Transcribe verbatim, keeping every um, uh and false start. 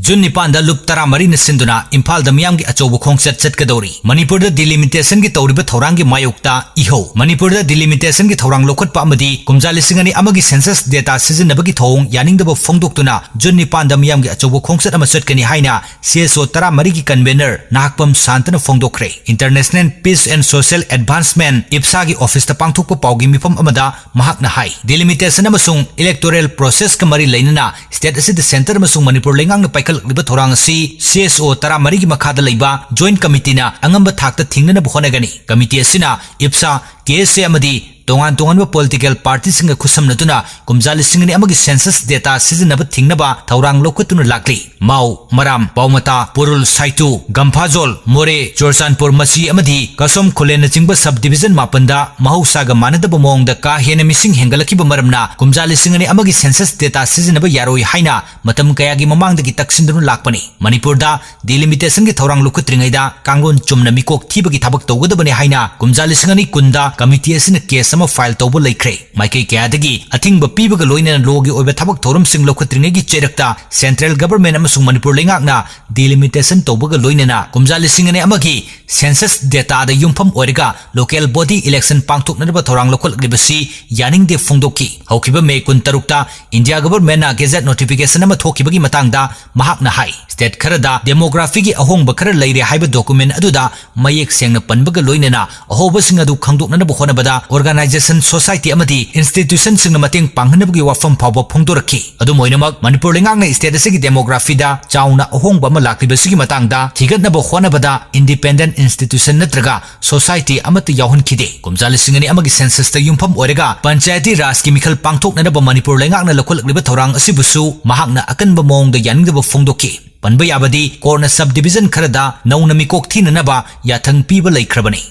June ꯅꯤꯄꯥꯟꯗ ꯂꯨꯞ ꯇꯔꯥꯃꯔꯤꯅ ꯁꯤꯟꯗꯨꯅ ꯏꯝꯐꯥꯜꯗ ꯃꯤꯌꯥꯝꯒꯤ ꯑꯆꯧꯕ ꯈꯣꯡꯆꯠ ꯆꯠꯀꯗꯧꯔꯤ꯫ ꯃꯅꯤꯄꯨꯔꯗ ꯗꯤꯂꯤꯃꯤꯇꯦꯁꯟꯒꯤ ꯇꯧꯔꯤꯕ ꯊꯧꯔꯥꯡꯒꯤ ꯃꯥꯌꯣꯛꯇ ꯏꯍꯧ꯫ ꯃꯅꯤꯄꯨꯔꯗ ꯗꯤꯂꯤꯃꯤꯇꯦꯁꯟꯒꯤ ꯊꯧꯔꯥꯡ ꯂꯧꯈꯠꯄ ꯑꯃꯗꯤ ꯀꯨꯝꯖꯥ ꯂꯤꯁꯤꯡ ꯑꯅꯤ ꯑꯃꯒꯤ ꯁꯦꯟꯁꯁ ꯗꯦꯇꯥ ꯁꯤꯖꯤꯟꯅꯕꯒꯤ ꯊꯧꯑꯣꯡ ꯌꯥꯅꯤꯡꯗꯕ ꯐꯣꯡꯗꯣꯛꯇꯨꯅ ꯖꯨꯟ ꯅꯤꯄꯥꯟꯗ ꯃꯤꯌꯥꯝꯒꯤ ꯑꯆꯧꯕ ꯈꯣꯡꯆꯠ ꯑꯃ ꯆꯠꯀꯅꯤ ꯍꯥꯏꯅ ꯁꯤ ꯑꯦꯁ ꯑꯣ ꯇꯔꯥꯃꯔꯤꯒꯤ ꯀꯟꯚꯦꯅꯔ ꯅꯍꯥꯛꯄꯝ ꯁꯥꯟꯇꯅ ꯐꯣꯡꯗꯣꯛꯈ꯭ꯔꯦ꯫ International Peace and Social Advancement, ꯏꯞꯁꯥꯒꯤ ꯑꯣꯐꯤꯁꯇ ꯄꯥꯡꯊꯣꯛꯄ ꯄꯥꯎꯒꯤ ꯃꯤꯐꯝ ꯑꯃꯗ ꯃꯍꯥꯛꯅ ꯍꯥꯏ, ꯗꯤꯂꯤꯃꯤꯇꯦꯁꯟ ꯑꯃꯁꯨꯡ ꯏꯂꯦꯛꯇꯣꯔꯦꯜ ꯄ꯭ꯔꯣꯁꯦꯁꯀ ꯃꯔꯤ ꯂꯩꯅꯅ ꯁ꯭ꯇꯦꯠ ꯑꯁꯤꯗ ꯁꯦꯟꯇꯔ ꯑꯃꯁꯨꯡ ꯃꯅꯤꯄꯨꯔ ꯂꯩꯉꯥꯛꯅ ꯄꯥꯏꯈꯠꯂꯛꯂꯤꯕ ꯊꯧꯔꯥꯡ ꯑꯁꯤ ꯁꯤ ꯑꯦꯁ ꯑꯣ ꯇꯔꯥꯃꯔꯤꯒꯤ ꯃꯈꯥꯗ ꯂꯩꯕ ꯖꯣꯏꯟꯠ ꯀꯃꯤꯇꯤꯅ ꯑꯉꯝꯕ ꯊꯥꯛꯇ ꯊꯤꯡꯅꯅꯕ ꯍꯣꯠꯅꯒꯅꯤ꯫ ꯀꯃꯤꯇꯤ ꯑꯁꯤꯅ ꯏꯞꯁꯥ, ꯀꯦ ꯑꯦꯁ ꯑꯦ ꯑꯃꯗꯤ ꯇꯣꯉꯥꯟ ꯇꯣꯉꯥꯟꯕ ꯄꯣꯂꯤꯇꯤꯀꯦꯜ ꯄꯥꯔꯇꯤꯁꯤꯡꯒ ꯈꯨꯠꯁꯝꯅꯗꯨꯅ ꯀꯨꯝꯖꯥ ꯂꯤꯁꯤꯡ ꯑꯅꯤ ꯑꯃꯒꯤ ꯁꯦꯟꯁꯁ ꯗꯦꯇꯥ ꯁꯤꯖꯤꯟꯅꯕ ꯊꯤꯡꯅꯕ ꯊꯧꯔꯥꯡ ꯂꯧꯈꯠꯇꯨꯅ ꯂꯥꯛꯂꯤ꯫ ꯃꯥꯎ, ꯃꯔꯥꯝ, ꯄꯥꯎꯃꯇꯥ, ꯄꯨꯔꯨꯜ, ꯁꯥꯏꯇꯨ, ꯒꯝꯐꯥꯖꯣꯜ, ꯃꯣꯔꯦ, ꯆꯨꯔꯆꯥꯟꯄꯨꯔ, ꯃꯆꯤ ꯑꯃꯗꯤ ꯀꯁꯣꯝ ꯈꯨꯂꯦꯟꯅꯆꯤꯡꯕ ꯁꯕ ꯗꯤꯚꯤꯖꯟ ꯃꯥꯄꯟꯗ ꯃꯍꯧꯁꯥꯒ ꯃꯥꯟꯅꯗꯕ ꯃꯑꯣꯡꯗ ꯀꯥ ꯍꯦꯟꯅ ꯃꯤꯁꯤꯡ ꯍꯦꯟꯒꯠꯂꯛꯈꯤꯕ ꯃꯔꯝꯅ ꯀꯨꯝꯖꯥ ꯂꯤꯁꯤꯡ ꯑꯅꯤ ꯑꯃꯒꯤ ꯁꯦꯟꯁꯁ ꯗꯦꯇꯥ ꯁꯤꯖꯤꯟꯅꯕ ꯌꯥꯔꯣꯏ ꯍꯥꯏꯅ ꯃꯇꯝ ꯀꯌꯥꯒꯤ ꯃꯃꯥꯡꯗꯒꯤ ꯇꯛꯁꯤꯟꯗꯨꯅ ꯂꯥꯛꯄꯅꯤ꯫ ꯃꯅꯤꯄꯨꯔꯗ ꯗꯤꯂꯤꯃꯤꯇꯦꯁꯟꯒꯤ ꯊꯧꯔꯥꯡ ꯂꯧꯈꯠꯇ꯭ꯔꯤꯉꯩꯗ ꯀꯥꯡꯂꯣꯟ ꯆꯨꯝꯅ ꯃꯤꯀꯣꯛ ꯊꯤꯕꯒꯤ ꯊꯕꯛ ꯇꯧꯒꯗꯕꯅꯤ ꯍꯥꯏꯅ ꯀꯨꯝꯖꯥ ꯂꯤꯁꯤꯡ ꯑꯅꯤ ꯀꯨꯟꯗ ꯀꯃꯤꯇꯤ ꯑꯁꯤꯅ ꯀꯦꯁ ꯑꯃ ꯐꯥꯏꯜ ꯇꯧꯕ ꯂꯩꯈ꯭ꯔꯦ꯫ ꯃꯥꯏꯀꯩ ꯀꯌꯥꯗꯒꯤ ꯑꯊꯤꯡꯕ ꯄꯤꯕꯒ ꯂꯣꯏꯅꯅ ꯂꯣꯒꯤ ꯑꯣꯏꯕ ꯊꯕꯛ ꯊꯧꯔꯝꯁꯤꯡ ꯂꯧꯈꯠꯇ꯭ꯔꯤꯉꯩꯒꯤ ꯆꯩꯔꯛꯇ ꯁꯦꯟꯇ꯭ꯔꯦꯜ ꯒꯚꯔꯟꯃꯦꯟꯠ ꯑꯃꯁꯨꯡ ꯃꯅꯤꯄꯨꯔ ꯂꯩꯉꯥꯛꯅ ꯗꯤꯂꯤꯃꯤꯇꯦꯁꯟ ꯇꯧꯕꯒ ꯂꯣꯏꯅꯅ ꯀꯨꯝꯖꯥ ꯂꯤꯁꯤꯡ ꯑꯅꯤ ꯑꯃꯒꯤ ꯁꯦꯟꯁꯁ ꯗꯦꯇꯥꯗ ꯌꯨꯝꯐꯝ ꯑꯣꯏꯔꯒ ꯂꯣꯀꯦꯜ ꯕꯣꯗꯤ ꯏꯂꯦꯛꯁꯟ ꯄꯥꯡꯊꯣꯛꯅꯅꯕ ꯊꯧꯔꯥꯡ ꯂꯧꯈꯠꯂꯛꯂꯤꯕꯁꯤ ꯌꯥꯅꯤꯡꯗꯦ ꯐꯣꯡꯗꯣꯛꯈꯤ꯫ ꯍꯧꯈꯤꯕ ꯃꯦ ꯀꯨꯟꯇꯔꯨꯛꯇ ꯏꯟꯗꯤꯌꯥ ꯒꯚꯔꯟꯃꯦꯟꯠꯅ ꯒꯦꯖꯦꯠ ꯅꯣꯇꯤꯐꯤꯀꯦꯁꯟ ꯑꯃ ꯊꯣꯛꯈꯤꯕꯒꯤ ꯃꯇꯥꯡꯗ ꯃꯍꯥꯛꯅ ꯍꯥꯏ, ꯁ꯭ꯇꯦꯠ ꯈꯔꯗ ꯗꯦꯃꯣꯒ꯭ꯔꯥꯐꯤꯒꯤ ꯑꯍꯣꯡꯕ ꯈꯔ ꯂꯩꯔꯦ ꯍꯥꯏꯕ ꯗꯣꯀꯨꯃꯦꯟꯠ ꯑꯗꯨꯗ ꯃꯌꯦꯛ ꯁꯦꯡꯅ ꯄꯟꯕꯒ ꯂꯣꯏꯅꯅ ꯑꯍꯣꯕꯁꯤꯡ ꯑꯗꯨ ꯈꯪꯗꯣꯛꯅꯅꯕ ꯍꯣꯠꯅꯕꯗ ꯑꯣꯔꯒꯅꯥꯏꯖꯦꯁꯟ, ꯁꯣꯁꯥꯏꯇꯤ ꯑꯃꯗꯤ ꯏꯟꯁꯇꯤꯇ꯭ꯌꯨꯁꯟꯁꯤꯡꯅ ꯃꯇꯦꯡ ꯄꯥꯡꯍꯟꯅꯕꯒꯤ ꯋꯥꯐꯝ ꯐꯥꯎꯕ ꯐꯣꯡꯗꯣꯔꯛꯈꯤ꯫ ꯑꯗꯨꯝ ꯑꯣꯏꯅꯃꯛ, ꯃꯅꯤꯄꯨꯔ ꯂꯩꯉꯥꯛꯅ ꯁ꯭ꯇꯦꯠ ꯑꯁꯤꯒꯤ ꯗꯦꯃꯣꯒ꯭ꯔꯥꯐꯤꯗ ꯆꯥꯎꯅ ꯑꯍꯣꯡꯕ ꯑꯃ ꯂꯥꯛꯂꯤꯕꯁꯤꯒꯤ ꯃꯇꯥꯡꯗ ꯊꯤꯒꯠꯅꯕ ꯍꯣꯠꯅꯕꯗ ꯏꯟꯗꯤꯄꯦꯟꯗꯦꯟꯠ ꯏꯟꯁꯇꯤꯇ꯭ꯌꯨꯁꯟ ꯅꯠꯇ꯭ꯔꯒ ꯁꯣꯁꯥꯏꯇꯤ ꯑꯃꯠꯇ ꯌꯥꯎꯍꯟꯈꯤꯗꯦ꯫ ꯀꯨꯝꯖꯥ ꯂꯤꯁꯤꯡ ꯑꯅꯤ ꯑꯃꯒꯤ ꯁꯦꯟꯁꯁꯇ ꯌꯨꯝꯐꯝ ꯑꯣꯏꯔꯒ ꯄꯟꯆꯥꯌꯇꯤ ꯔꯥꯖꯀꯤ ꯃꯤꯈꯜ ꯄꯥꯡꯊꯣꯛꯅꯅꯕ ꯃꯅꯤꯄꯨꯔ ꯂꯩꯉꯥꯛꯅ ꯂꯧꯈꯠꯂꯛꯂꯤꯕ ꯊꯧꯔꯥꯡ ꯑꯁꯤꯕꯨꯁꯨ ꯃꯍꯥꯛꯅ ꯑꯀꯟꯕ ꯃꯑꯣꯡꯗ ꯌꯥꯅꯤꯡꯗꯕ ꯐꯣꯡꯗꯣꯛꯈꯤ꯫ ꯄꯟꯕ ꯌꯥꯕꯗꯤ, ꯀꯣꯔꯠꯅ ꯁꯕ ꯗꯤꯚꯤꯖꯟ ꯈꯔꯗ ꯅꯧꯅ ꯃꯤꯀꯣꯛ ꯊꯤꯅꯅꯕ ꯌꯥꯊꯪ ꯄꯤꯕ ꯂꯩꯈ꯭ꯔꯕꯅꯤ꯫